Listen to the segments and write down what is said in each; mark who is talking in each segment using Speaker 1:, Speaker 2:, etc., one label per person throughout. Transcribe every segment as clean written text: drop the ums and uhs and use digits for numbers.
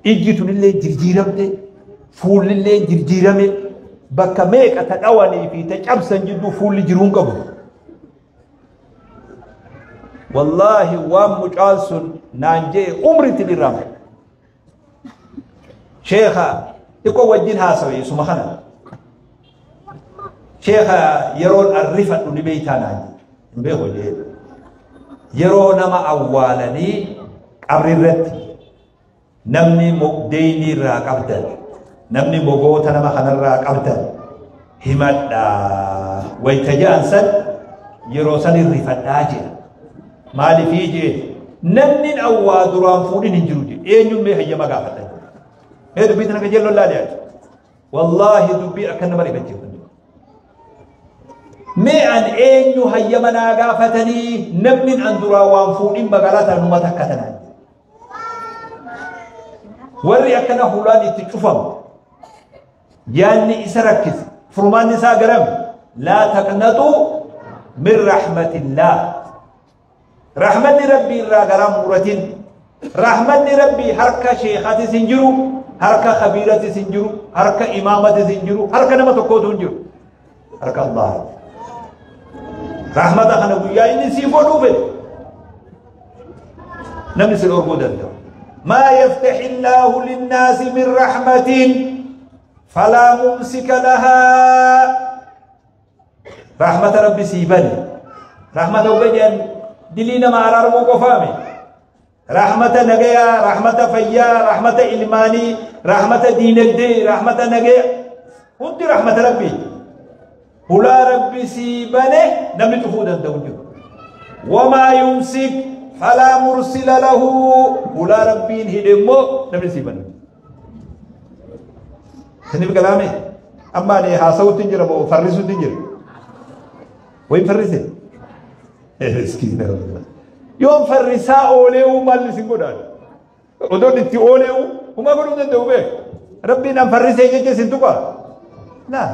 Speaker 1: Ijji tunillee jirjiiramte, fuullillee jirjiirame, bakka meeqa ta dhawanii fi ta cabsan jidduu fuulli jiruu hin qabu. Wallaahi waan mucaan sun naan je'e umritti dhirraanfadhe. Sheekha xiqqoo wajjin haasawe isuma kana. Sheekha yeroon an rifadhu ni beeytaa naan jedhe. Hin beeku jedheen. Yeroo nama awwaalanii qabri irratti namni deeynii irraa qabdan, namni mogoota nama kanarraa qabdan himadhaa wayta je'an san yeroo san rifadhaa jedha. Maaliifii jee namni awwaa duraan fuudhin hin jiru jedhe. Eenyuun mee hayyama gaafadha. Mee dubbii tana qajeelloon laali ati. Wallaahi dubbii akka nama rifachiiftu. Mee an eenyu hayyama naa gaafatanii namni an duraa waan fuudhin magaalaa tana numa takka tanaan. Warri akkana hulaan itti cufamu yaanni isa rakkise furmaanni isaa garam laa taqnaxuu min rahmatillaah. Rahmanni Rabbii irraa garaa muratin. Rahmanni Rabbii harka sheekatis hin jiru, harka kabiiratis hin jiru, harka imaamatis hin jiru, harka nama tokkootu hin jiru. Harka Allah. Rahmata kana guyyaa inni sii godhuu fedhe. Namni si dhorkuu danda'u. Maa yaftahi Allaahu linnaasi min rahmatin falaa mumsika lahaa. Rahmata Rabbi sii bane. Rahmata hogga jedhan dilii nama araarmuu qofaame. Rahmata nagayaa, rahmata fayyaa, rahmata ilmaanii, rahmata diinagdee, rahmata nagaya. Hundi rahmata Rabbii. Hulaa Rabbi sii bane namni cufuu danda'u hin jiru. Wamaa yumsik falaa mursila lahu. Hulaa Rabbiin hidhe immoo namni sii banu. Isiniif galaame? Amma ani haasa'utti hin jira moo farrisuutti hin jira? Wayin farrise? Miskiina. Yoon farrisaa oolee maal isin godhaan? Odoon itti oolee humaa godhuu danda'u beek. Rabbiin an farrisee jecha isin tuqa? Laa.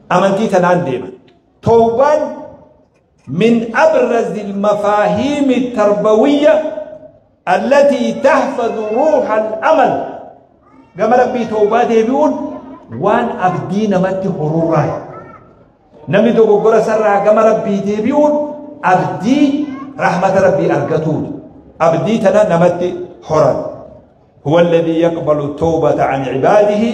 Speaker 1: Amantii tanaan deema. Tawbaan min abrazil mafaahiimi tarbawiyya allatii tahfadu ruuha al-amal. Gama Rabbii tawbaa deebi'uun waan abdii namatti horurraa. Namni dogoggora sarraa gama Rabbii deebi'uun abdii rahmata Rabbii argatuudha. Abdii tana namatti horan. Huwa alladhii yaqbalu tawbata an ibaadihi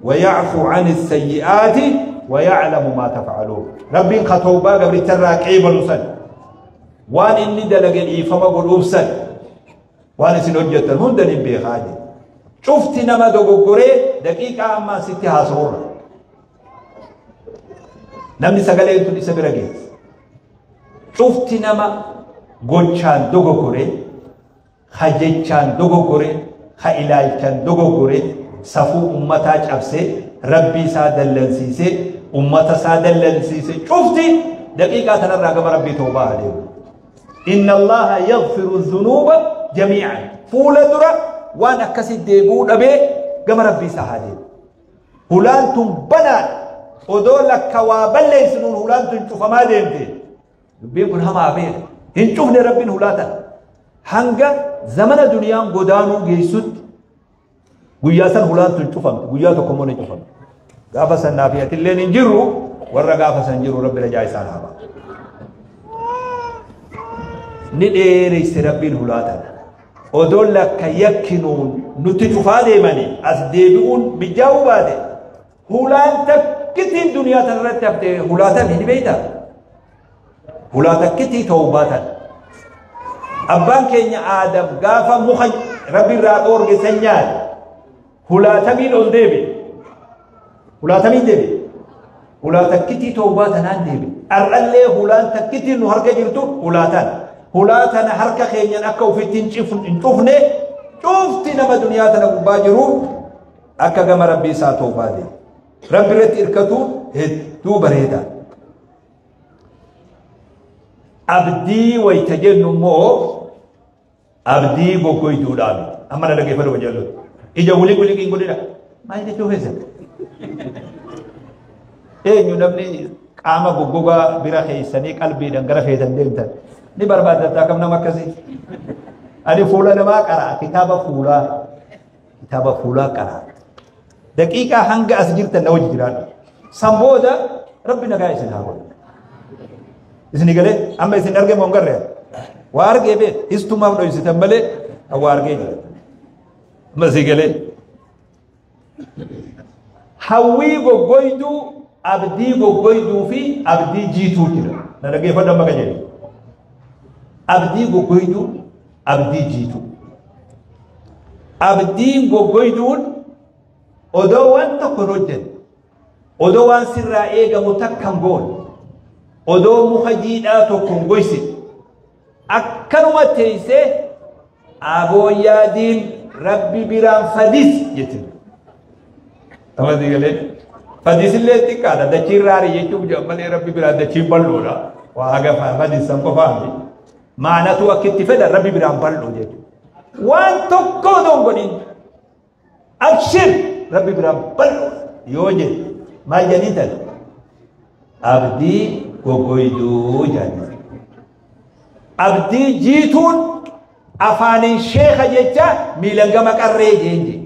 Speaker 1: wa ya'fu an sayyi'aati wa ya'lamu maa taf'aluun. Rabbiin ka tawbaa gabricharraa qeebalu san. Waan inni dalage dhiifama godhuuf san. Waan isin hojjettan hunda ni beekaa jedhe. Cufti nama dogoggoree daqiiqaa ammaa sitti haasa'urra. Namni sagaleen tun isa bira geesse. Cufti nama gochaan dogoggoree, ka jechaan dogoggoree, ka ilaalchaan dogoggoree, safuu ummataa cabsee, Rabbii isaa dallansiisee, ummata isaa dallansiise cufti daqiiqaa tanarraa gama Rabbii tawbaa haa deemu. Inna Allaha yaghfiru dhunuuba jamii'an. Fuula dura waan akkasii deebi'uu dhabee gama Rabbii isaa haa deemu. Hulaan tun banaadha. Odoo lakka waa balleessinuun hulaan tun cufamaa deemte. Dubbiin kun hamaa beeka. Hin cufne Rabbiin hulaa tana. Hanga zamana duniyaan godaanuu geessutti guyyaa san hulaan tun cufamte. Guyyaa tokko immoo ni cufamte. Gaafa san naa fi atilleen hin jirru warra gaafa san jiru Rabbi rajaa isaan haa baasu. Ni dheeresse Rabbiin hulaa tana. Odoo lakka yakkinuun nutti cufaa deemanii as deebi'uun mijaa'uu baate hulaan takkittiin duniyaa tana irratti hafte hulaa tami ni beektaa? Hulaa takkitii tawbaa tana. Abbaan keenya Aadam gaafa muka Rabbi irraa dhoorge san nyaate hulaa tamiin ol deebi'e. Hulaa tamiin deebi'e. Hulaa takkitii tawbaa tanaan deebi'e. Har'allee hulaan takkitiin nu harka jirtu hulaa tana. Hulaa tana harka keenyan akka ofitti hin cufne cufti nama duniyaa tana gubbaa jiru akka gama Rabbii isaa tawbaa deebi'e. Rabbi irratti hirkatuun hedduu bareedaa. Abdii wayta jennu immoo abdii goggoyduudhaa miti. Amma na dhaggeeffadhu qajeellotti. Ija wuli wuli hin godhina. Maal jechuu keessan? Eenyu namni qaama goggogaa bira keessanii qalbiidhaan gara feetan deemtan ni barbaaddattaa kam nama akkasii? Ani fuula namaa qara'a kitaaba fuulaa. Kitaaba fuulaa qara'a. Daqiiqaa hanga as jirtan na wajji jiraadhu. San booda rabbi nagaa isin haa godhu. Isin galee amma isin argee moo hin garree? Waa argee bee histumaaf dhoysitan malee waa argee jira. Amma isin galee. Hawwii goggoyduu, abdii goggoyduu fi abdii jiituu jira. Na dhaggeeffadhu amma qajeele. Abdii goggoyduu, abdii jiituu. Abdiin goggoyduun odoo waan tokko hin hojjenne, odoo waan sirraa eegamu takka hin goone, odoo muka jiidhaa tokko hin goysine, akkanuma teessee aboo yaadiin rabbi biraan fadis jechuudha. Amma si galee fadisillee xiqqaadha dachiin raarii jechuuf jedhan malee rabbi biraan dachiin bal'oodha. Waa haga fadisan qofaami. Maanatu akka itti fedhan rabbi biraan bal'oo jechuudha. Waan tokko odoo hin godhin abshir rabbi biraan bal'oo yoo jedhe maal jedhanii tan abdii goggoyduu jedhanii. Abdii jiituun afaaniin sheeka jecha miilan gama qarree jeen jee.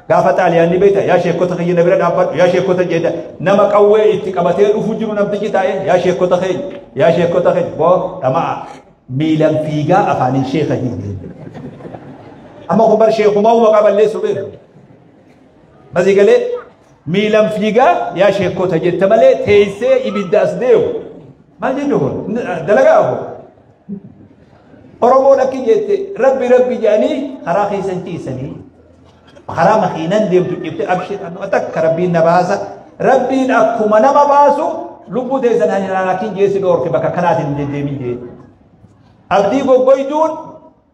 Speaker 1: Gaafa xaaliyaanni beekta yaa sheekota kiyya na bira dhaabbadhu yaa sheekota jedha nama qawwee itti qabatee dhufu jiru namtichi taa'ee yaa sheekota keenya yaa sheekota keenya boo dhama'a miilan fiigaa afaaniin sheeka jeen. Amma kun bar sheekumaa maqaa balleessu beeku. Masii galee miilan fiigaa yaa sheekota jette malee teessee ibidda as deemu. Maal jennu kun dalagaa kun. Oromoon akki jette rabbi rabbi jedhanii karaa keessan ciisanii karaa makiinan deemtu cifte abshir takka rabbiin na baasa rabbiin akkuma nama baasu lubbuu teessan halaakin jeessi dhoorke bakka kanaatiin hin deddeemin jee. Abdii goggoyduun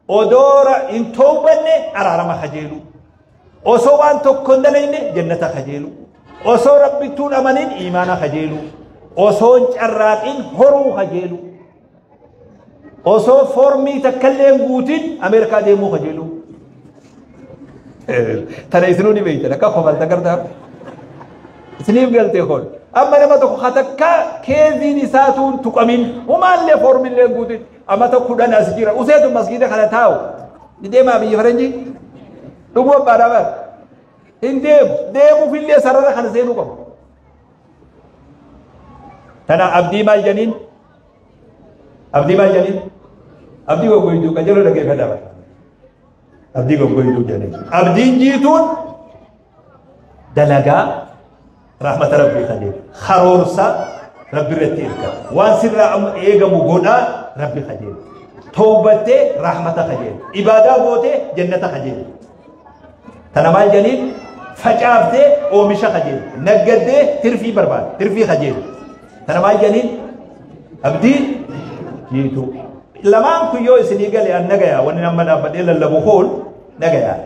Speaker 1: odoora hin toobanne araarama kajeelu. Osoo waan tokko hin dalayne jannata kajeelu. Osoo rabbittuun amanin iimaana kajeelu. Osoo hin carraaqin horuu kajeelu. Osoo foormii takkallee hin guutin Ameerikaa deemuu kajeelu. Tana isinuu ni beektan akka kofalta gartaa. Isiniif galtee kun. Amma nama tokko hatakka keeziin isaatuun tuqamin humaallee foormillee guutin amata 10 as jira. Useetu masgiida kana taa'u. Ni deemaa biyya faranjii? Dhuguu abbaadhaa bara. Hin deemu. Deemuufillee sarara kana seenuu qabu. Tana abdii maal jedhaniin? Abdii maal jedhaniin? Abdii goggoyduu qajeeloo dhaggeeffadhaa bara. Abdii goggoyduu jedhaniin. Abdiin jiituun dalagaa rahmata rabbii kajeelu. Karoorsa rabbi irratti hirkata. Waan sirraa amma eegamu godhaa rabbi kajeelu. Toobattee rahmata kajeelu. Ibaadaa gootee jannata kajeelu. Tana maal jedhaniin? Facaaftee oomisha kajeelu. Naggaddee tirfii barbaade. Tirfii kajeelu. Tana maal jedhaniin? Abdii jiituu. Lamaan kun yoo isinii gale an nagayaa wanni nama dhaabbadhee lallabu kun nagayaa.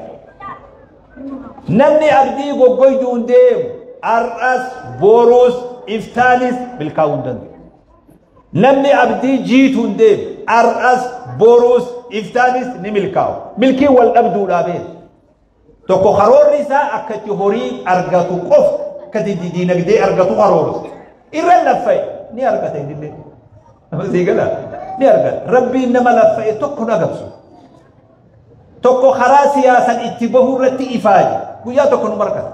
Speaker 1: Namni abdii goggoyduun deemu har'as boruus iftaanis milkaa'uu hin danda'u. Namni abdii jiituun deemu har'as boruus iftaanis ni milkaa'u. Milkiin wal dhabduudhaa beeku. Tokko karoorri isaa akka itti horii argatu qofa akka itti diinagdee argatu karoorsa. Irra laffa'e ni argata innillee. Nama sii gala ni argata. Rabbiin nama laffa'e tokko nu agabsu. Tokko karaa siyaasan itti bahuu irratti ifaaje guyyaa tokko nu markata.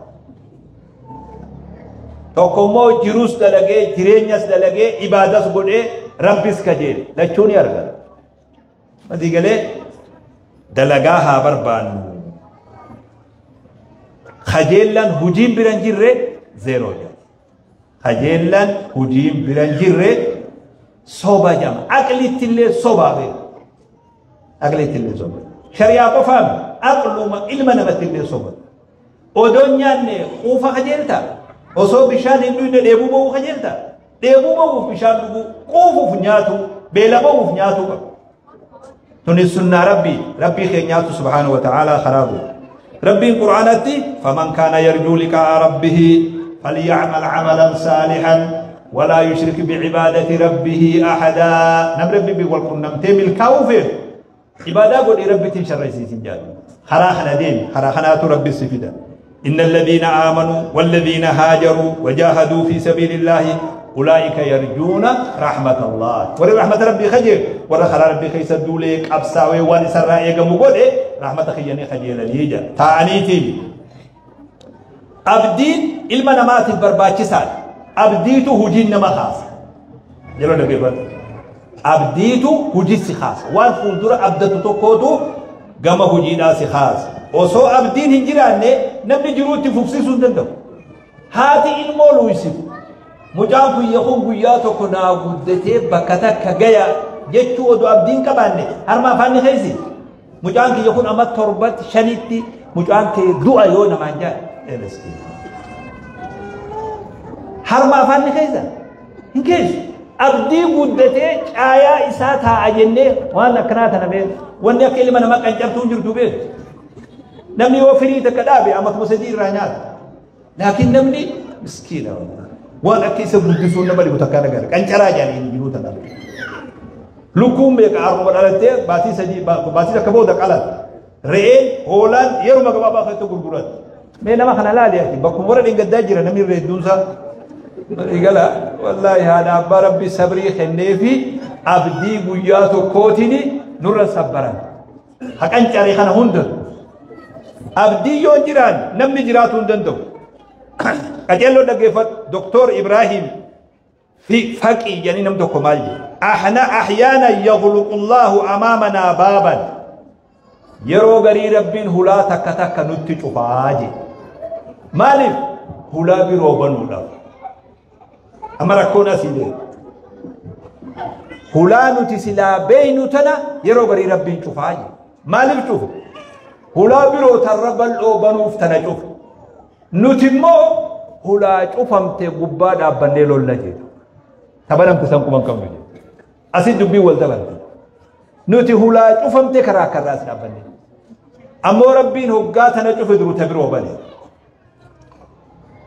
Speaker 1: Tokko immoo jirus dalagee jireenyas dalagee ibaadas godhee rabbis kajeele lachuu ni argata. Masii galee dalagaa haa barbaannu. Kajeellaan hojiin bira hin jirre zeeroo jedha. Kajeellaan hojiin bira hin jirre soba jedhama. Aqlitti illee sobaa beeku. Aqlitti illee soba. Shari'aa qofaan aqluma ilma namatti illee soba. Odoo nyaanne quufa kajeelta. Osoo bishaan hin dhugne dheebuu ba'uu kajeelta. Dheebuu ba'uuf bishaan dhuguu, quufuuf nyaatu, beela ba'uuf nyaatu qabu. Tuni sunnaa rabbii, rabbii keenyaatu subhaanahu wa ta'aalaa karaa godhe. Rabbiin Qur'aanatti faman kaana yarjuu liqaa'a rabbihi falya'mal 'amalan saalihan walaa yushrik bi'ibaadati rabbihi ahadaa. Namni rabbii wal qunnamtee milkaa'uu feetu ibaadaa godhii rabbitiin sharraysiisin jaadhu. Karaa kana deemi, karaa kanaatu rabbi si fida. إن الذين آمنوا والذين هاجروا وجاهدوا في سبيل الله أولئك يرجون رحمة الله. وري رحمة ربي خجل ورا خلا ربي خيس الدولة قبساوي وان سرائي قمقول رحمة خياني خجل اليجا تعنيتي أبدين إلما نمات برباچسان أبديتو هجين نما خاص جلو نبي فرد أبديتو هجي سخاص وان فولدر أبدتو تقودو قم هجين آسي خاص وصو أبدين هنجران نبني جروتي فبسي سندندو هاتي إلمولو يسف mucaan kun yakun guyyaa tokko naa guddatee bakka takka gaya jechuu oduu abdiin qabaanne harma afaanni keessa mucaan kiyya kun amma torbatti shanitti mucaan kee du'a yoo namaan jaa harma afaanni keessa hin keessu abdii guddatee caayaa isaa taa'a jennee waan akkanaa tana beeku wanni akka ilma namaa qancartuu hin jirtu beeku namni yoo firii takka dhaabe ammatuma sadii irraa nyaata laakiin namni miskiina waan akka isa guddisuun nama dhibu takkaan agarra qancaraa jedhanii hin jiruu tana lukkuun meeqa harkuma dhalattee baatii sadii baatii takka booda qalata re'een hoolaan yeruma gabaabaa keessatti gurguratti mee nama kana laali ati bakkuma warra dhingaddaa jira namni irra hedduunsaa igala wallaahi haadha abbaa rabbi sabrii kenneefi abdii guyyaa tokkootiin nurra sabbaran haqancaree kana hunda abdii yoo jiraan namni jiraatuu hin danda'u. Qajeeloo dhaggeeffadhu Doktor Ibrahim fi faqii jedhanii nam tokko maal jedhe ahna ahyaana yaghluqu Allahu amaamanaa baaban yeroo garii rabbiin hulaa takka takka nutti cufaa jedhe maaliif hulaa biroo banuudhaaf amma rakkoon asii deema hulaa nuti silaa beeynu tana yeroo garii rabbiin cufaa jedhe maaliif cufa hulaa biroo tarra bal'oo banuuf tana cufa nuti immoo hulaa cufamte gubbaa dhaabbannee lolla jedhu tabanamte san quban qabnu jedhu asit dubbii wal dabante nuti hulaa cufamte karaa karraas dhaabbanne ammoo rabbiin hoggaa tana cufe duru ta biroo bane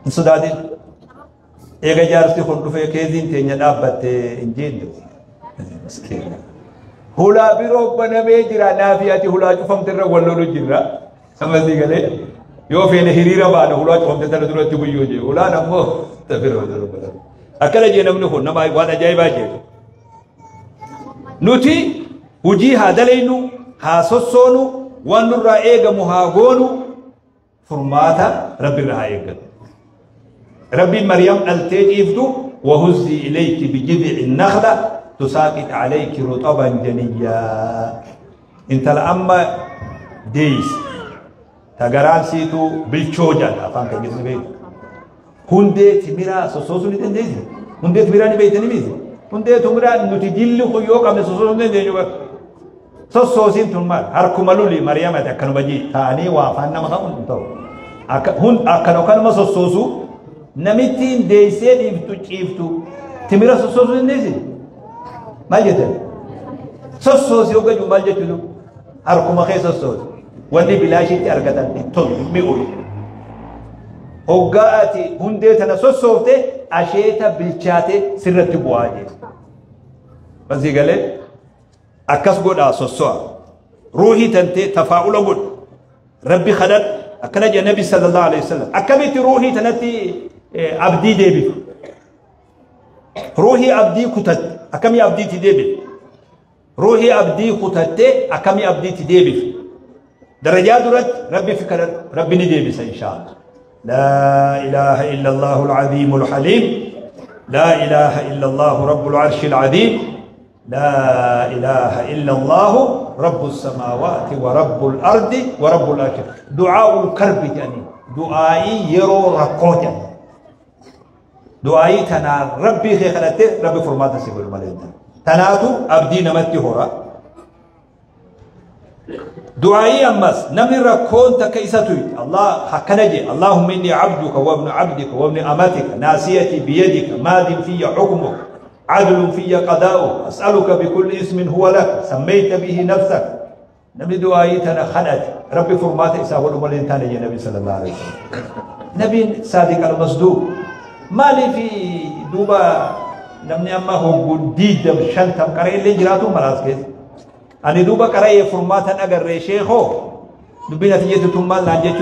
Speaker 1: hin sodaatin eega jaarsi kun dhufee keeziin teenya dhaabbatte hin jeennu hulaa biroo banamee jira naafi ati hulaa cufamte irra wal lolu jirra samasii galee yoo feene hiriira baana hulaa cufamte tana duratti guyyoo jee hulaan ammoo ta biroo dura baname akkana jee namni kun nama waan ajaa'ibaa jee nuti hujii haa dalaynu haa sossoonu waan nurraa eegamu haa goonu furmaata rabbi irraa haa eeggatu rabbiin Maryam dhaltee ciiftu وهزي إليك بجذع النخلة تساقط عليك رطبا جنيا انت لأما ديس تغران سيتو بالچوجا afaan kan geessu beeku hundee timiraa sossoosuu ni dandeessi hundee timiraa ni beektani miti hundee timiraa nuti jilli kun yoo qabne sossoosuu ni dandeenyu bara sossoosiin tun maal harkuma luli Maryamati akkanuma jii ta'anii waa afaan nama ka'uun hin ta'u akkana kanuma sossoosuu namittiin deessee dhiiftu ciiftu timira sossoosuu dandeessi maal jettan sossoosii hogga maal jechuudha harkuma kee sossoosi wanni bilaashitti argatan hin tolu mi'u hoggaa ati hundee tana sossoofte asheeta bilchaate sirratti bu'aa jedhe basii galee akkas godhaa sosso'a ruuhii tantee tafaa'ula godhu rabbi kadhadhu akkana jedhe nabi sallallahu alaihi wasallam akkamitti ruuhii tanatti abdii deebifu ruuhii abdii kutatte akkamii abdiitti deebifu ruuhii abdii kutatte akkamii abdiitti deebifu درجات درت ربي فكر ربي ندي إن شاء الله لا إله إلا الله العظيم الحليم لا إله إلا الله رب العرش العظيم لا إله إلا الله رب السماوات ورب الأرض ورب العرش دعاء الكرب يعني دعائي يرو ركوت يعني دعائي تنا ربي خلته ربي فرماته سيقول مالك تناتو أبدي نمتي هورا دعائي أمس نمني ركون تكيستوي الله حكنجي اللهم إني عبدك وابن عبدك وابن أمتك ناسيتي بيدك ماض في حكمك عدل في قضاؤك أسألك بكل اسم هو لك سميت به نفسك نمني دعائي تنخنت ربي فرمات إساه الأمر تاني يا نبي صلى الله عليه وسلم نبي صادق المصدوق مالي في دوبا نمني أما هو جديد شنتم قرأ اللي جراتو مراس كيس أنا دوبا قرأ فرماتا أجر شيخو دبينا تيجي تمال نانجي.